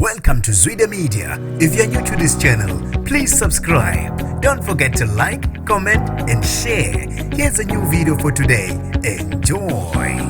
Welcome to Zwida Media. If you're new to this channel, please subscribe. Don't forget to like, comment, and share. Here's a new video for today. Enjoy.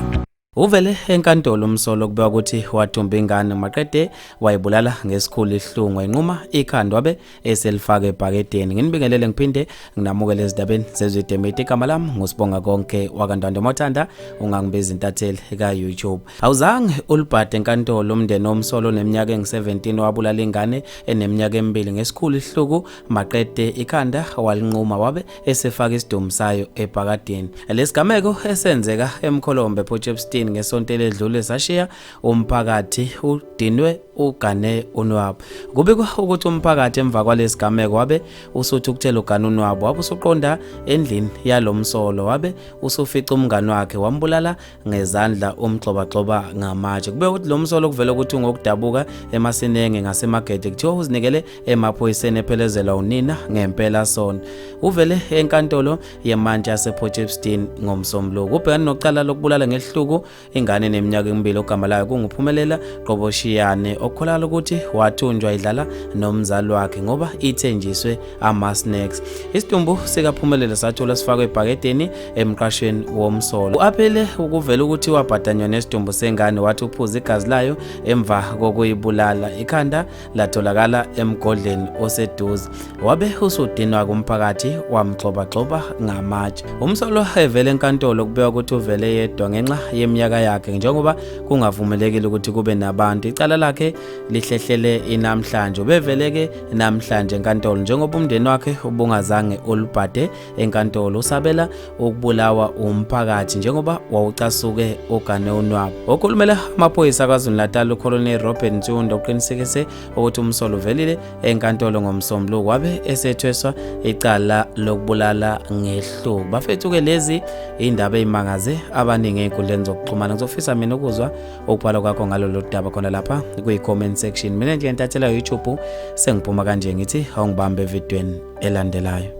Uvele enkantolo umsolwa kubikwa ukuthi wathumba ingane maqede wayibulala ngesikhulu isihlungu, wayinquma ikhanda wabe eselifaka ebhakedeni. Nginibingelele ngiphinde nginamukele ezindabeni zeZwide Media. Igama lami nguSibonga Konke wakaNtando, mothanda ungangibiza intatheli ka-YouTube. Awuzange ulibhade enkantolo umndeni womsolwa oneminyaka engu-17 wabulala ingane eneminyaka emibili ngesikhulu isihluku, maqede ikhanda walinquma wabe esefaka isidumbu sayo ebhakadeni. Lesigameko esenzeka eMkholombe Port Shepstone ngesonto eledlule sashiya umphakathi udinwe ugane unwabu. Kubikwa ukuthi umphakathi emva kwalesigameko wabe usuthukuthela ugane unwabu, wabe usuqonda endlini yalomsolo, wabe usufica umngani wakhe wambulala ngezandla umgxobagxoba ngamatshe. Kube ukuthi lo msolo kuvela ukuthi ungokudabuka eMasinenge ngaseMagede, kuthiwa uzinikele emaphoyiseni ephelezelwa unina ngempela sonto. Uvele enkantolo yemantshi yasePort Shepstone ngoMsombuluko. Ubhekane nocala lokubulala ngesihluku ingane eneminyaka emibili ogama layo kunguPhumelela Qoboshiyane, okukholakala ukuthi wathunjwa idlala nomzali wakhe ngoba ithenjiswe ama-snacks. Isidumbu sikaPhumelela satholwa sifakwe ebhakedeni emqashweni womsolo. U-aphele ukuvela ukuthi wabhadanywa nesidumbu sengane, wathi uphuza igazi layo emva kokuyibulala. Ikhanda latholakala emgodleni oseduze, wabe usudinwa kumphakathi wamgxobagxoba ngamatshe. Umsolwa evele enkantolo kubekwa ukuthi uvele yedwa ngenxa yeminyaka yakhe, njengoba kungavumelekile ukuthi kube nabantu. Icala lakhe lihlehlele inamhlanje. Ubevele-ke namhlanje enkantolo njengoba umndeni wakhe ubungazange ulubhade enkantolo, usabela ukubulawa umphakathi njengoba wawucasuke ugane unwabu. Okhulumela amaphoyisa KwaZulu-Natal uColonel Robert Ntsunda uqinisekise ukuthi umsolwa uvelile enkantolo ngoMsombuluko, wabe esethweswa icala lokubulala ngehluku. Bafethu-ke, lezi indaba ey'mangaze abaningi ey'nkundleni zokuxhumana. Ngizofisa mina ukuzwa ukubhala kwakho ngalolu daba khona lapha kwi-comment section. Mina nje ntathela YouTube sengiphuma kanje, ngithi awungibambe evidweni elandelayo.